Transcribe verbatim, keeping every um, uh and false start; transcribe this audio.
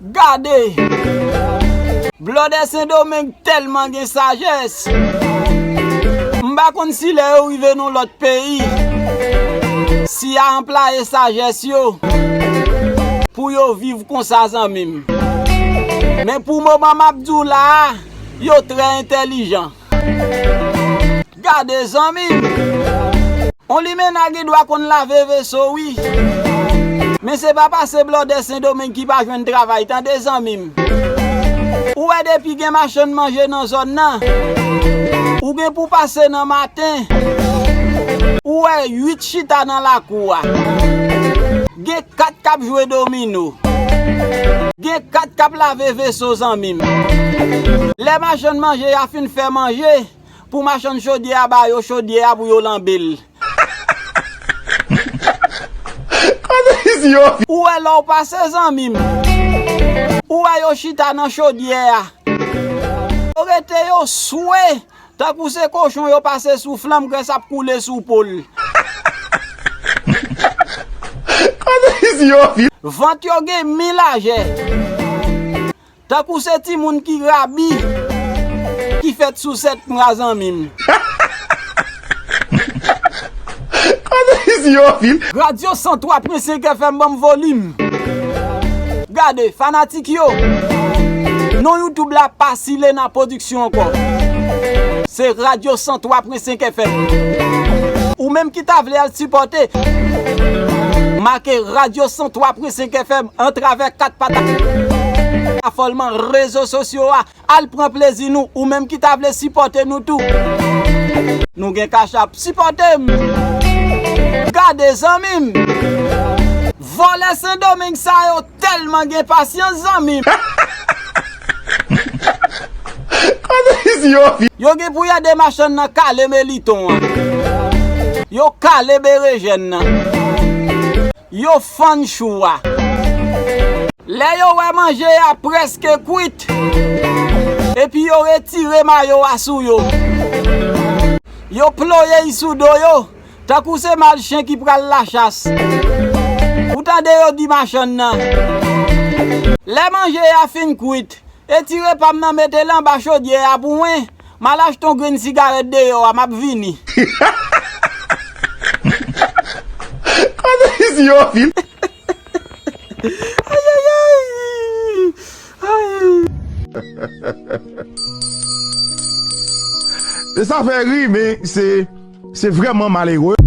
Gade! Blòdè Sendomeng tèlman gen sajès. M pa konn si lè yo rive nan lòt peyi, si y a anplaye sajès yo pou yo viv konsa, zanmi m. Men pou moman m ap di w la a, yo trè entèlijan. Gade, zanmi m! On limena gen dwa konn lave veso, wi. Men se pa pase blòdè Sendomeng ki pa jwenn travay, tande, zanmi m. Ou wè, depi gen machann manje nan zòn nan, ou gen pou pase nan maten, ou wè uit chita nan lakou a. Gen kat k ap jwe domino. Gen kat k ap lave veso, zanmi m. Lè machann manje a fin fè manje, pou machann chodyè a ba yo chodyè a pou yo lanbe l. Ou wè lè w pase, zanmi m. Ou wè yo chita nan chodyè a. Yo rete yo swe. Tankou se kochon yo pase sou flanm, grès ap koule sou po l. Vant yo gen mi lajè. Tankou se timoun ki rabi, ki fèt sou sèt mwa, zanmi m. Radyo san twa pwen senk F M, ban m volim. Gade, fanatik yo. Non YouTube la pa Silena Production ankò. Se Radyo san twa pwen senk F M. Ou menm ki ta vle al sipòte, make Radyo san twa pwen senk F M atravè kat pata afòlman rezo sosyo a. Al pran plezi nou, ou menm ki ta vle sipòte nou tou. Nou gen Cash App, sipòte m. Gade, zanmi m. Vòlè Sendomeng sa yo tèlman gen pasyans, zanmi m. Yo gen pou y ede machann nan kale meliton an. Yo kale berejèn nan. Yo fann chou a. Lè yo wè manje a prèske kwit, epi yo retire mayo a sou yo. Yo ploye y sou do yo, tankou se mal chen ki pral lachas. Ou tande yo di machann nan, lè manje a fin kwit, etire pa m nan, mete l anba chodyè a pou mwen. M al achte yon grenn sigarèt deyò a, m ap vini. Ayayay! Ay. E sa fè ri, men se, se vrèman malere.